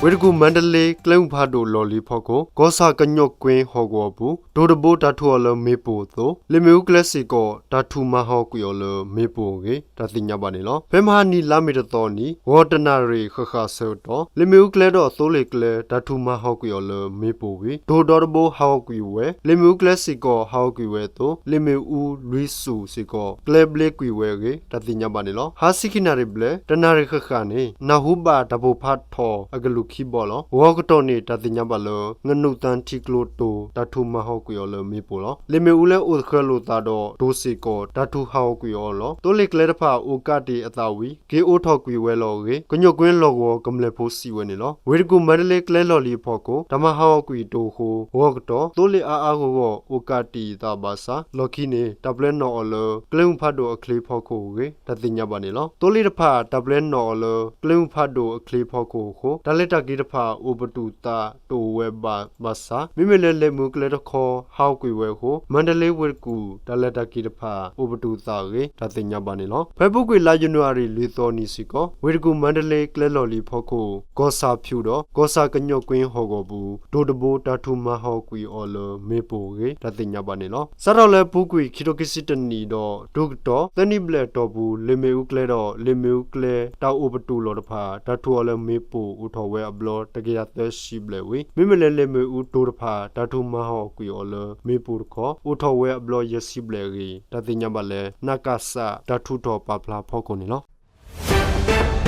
ဝ့ၢ်တကူၣ် မါတလ့ ကျဲမုၢ်ဖးဒိၣ်လီၢ်လံၤဖီခိၣ် ကီၢ်ဆၣ်ကညီၣ်ကွ့ဟီၣ်ကဝီၤပူၤ တိၤတဘိတၢ်ထူးအီၤလၢမ့ၣ်ပိၢ်အသိး လ့ၣ်မ့ၣ်အူကျဲစ့ၢ်ကီး တၢ်ထူးမၤဟးဂီၤကွံာ်အီၤလၢမ့ၣ်ပိၢ်အဂ့ၢ် တၢ်သ့ၣ်ညါဘၣ်န့ၣ်လီၤ. ဖဲမဟါနံၤလါမ့ၤတသီအနံၤ ဂီၤတနၣ်ရံၣ်ဃၣ်ဃၣ်ဆၢကတီၢ် လ့ၣ်မ့ၣ်အူကျဲဒီးသိလ့ၣ်ကျဲ တၢ်ထူးမၤဟးဂီၤကွံာ်အီၤလၢမ့ၣ်ပိၢ်ဝံၤ တိၤဒီတဘိဟးဂီၤကွံာ်ဝဲ လ့ၣ်မ့ၣ်အူကျဲစ့ၢ်ကီးဟးဂီၤကွံာ်ဝဲအသိး လ့ၣ်မ့ၣ်အူလွံၢ်စူၣ်စ့ၢ်ကီး ကျဲဘျ့ကွံာ်ဝဲအဂ့ၢ် တၢ်သ့ၣ်ညါဘၣ်န့ၣ်လီၤ. ဟါဆံခံနၣ်ရံၣ်ဘျဲၣ် တနၣ်ရံၣ်ဃၣ်ဃၣ်န့ၣ် နၢ်ဟူဘၣ်တၢ်ပိၢ်ဖးထီၣ်အကလုၢ်ခံဘီလီၤ. ဂီၤကတီၢ်န့ၣ် တၢ်သ့ၣ်ညါဘၣ်လၢ ငနူၣ်သၣ်ထံကျိတိၤ တၢ်ထူးမၤဟးဂီၤကွံာ်အီၤလၢမ့ၣ်ပိၢ်လီၤ. လ့ၣ်မ့ၣ်အူလၢအိၣ်သဃၢၤလိာ်သးဒီးတိၤစ့ၢ်ကီး တၢ်ထူးဟးဂီၤကွံာ်အီၤလီၤ. သိလ့ၣ်ကျဲတဖၣ် အိၣ်ကးတ့ၢ်အသးဝံၤ က့ၤအိးထီၣ်ကွံာ်ဝဲလီၤအဂ့ၢ် ကညီၣ်ကွ့လီၢ်ကဝီၤကမျၢၢ်ဖိစံးဝဲန့ၣ်လီၤ. ဝ့ၢ်တကူၣ် မါတလ့ ကျဲလီၢ်လံၤအဖီခိၣ် တၢ်မၤဟးဂီၤကွံာ်တိၤအဃိ ဂီၤကတီၢ် သိလ့ၣ်အါအါဂီၢ်ဂီၢ် အိၣ်ကးတ့ၢ်အသးဘၣ်ဆၣ် လီၢ်ခံန့ၣ် တၢ်ပျဲနီၣ်အီၤလၢ ကျဲမုၢ်ဖးဒိၣ်အချ့ဖီခိၣ်အဂ့ၢ် တၢ်သ့ၣ်ညါဘၣ်န့ၣ်လီၤ. သိလ့ၣ်တဖၣ် တၢ်ပျဲနီၣ်အီၤလၢ ကျဲမုၢ်ဖးဒိၣ်အချ့ဖီခိၣ်အဃိ တၢ်လဲၤတၢ်က့ၤတဖၣ် အိၣ်ပတုာ်သးတအိၣ်ဝဲဘၣ်ဘၣ်ဆၣ် မ့မ့ၢ်လၢလ့ၣ်မ့ၣ်အူကျဲတခီ ဟးဂီၤကွံာ်ဝဲအဃိ မါတလ့ ဝ့ၢ်တကူၣ် တၢ်လဲၤတၢ်က့ၤတဖၣ် အိၣ်ပတုာ်သးအဂ့ၢ် တၢ်သ့ၣ်ညါဘၣ်န့ၣ်လီၤ. ဖဲအပူၤကွံာ် လါယနူၤအါရံၤ လွံၢ်သီအနံၤစ့ၢ်ကီး ဝ့ၢ်တကူၣ် မါတလ့ ကျဲလီၢ်လံၤအဖီခိၣ် ကီၢ်ဆၣ်ဖၠူၣ်ဒီး ကီၢ်ဆၣ်ကညီၣ်ကွ့ဟီၣ်ကဝီၤပူၤ တိၤတဘိတၢ်ထူးမၤဟးဂီၤကွံာ်အီၤလၢ မ့ၣ်ပိၢ်အဂ့ၢ် တၢ်သ့ၣ်ညါဘၣ်န့ၣ်လီၤ. စးထီၣ်လၢအပူၤကွံာ် ခံထိခံဆံတနံၣ်ဒီး တုၤကတီၢ် သၢနံၣ်ဘျဲၣ်အတီၢ်ပူၤ လ့ၣ်မ့ၣ်အူကျဲဒီး လ့ၣ်မ့ၣ်အူကျဲ တၢ်အိၣ်ပတုာ်လီၢ်တဖၣ် တၢ်ထူးအီၤလၢမ့ၣ်ပိၢ် အိၣ်ထီၣ်ဝဲအဘျီ တကယၤသၢဆံဘျဲၣ်ဝံၤ မ့မ့ၢ်လၢလ့ၣ်မ့ၣ်အူတိၤတဖၣ် တၢ်ထူးမၤဟးဂီၤကွံာ်အီၤလၢမ့ၣ်ပိၢ်တခီ အိၣ်ထီၣ်ဝဲအဘျီယဲၢ်ဆံဘျဲၣ်အဂ့ၢ် တၢ်သ့ၣ်ညါဘၣ်လၢ နကစ တၢ်ထုးထီၣ်ပာ်ဖျါဖီခိၣ်န့ၣ်လီၤ.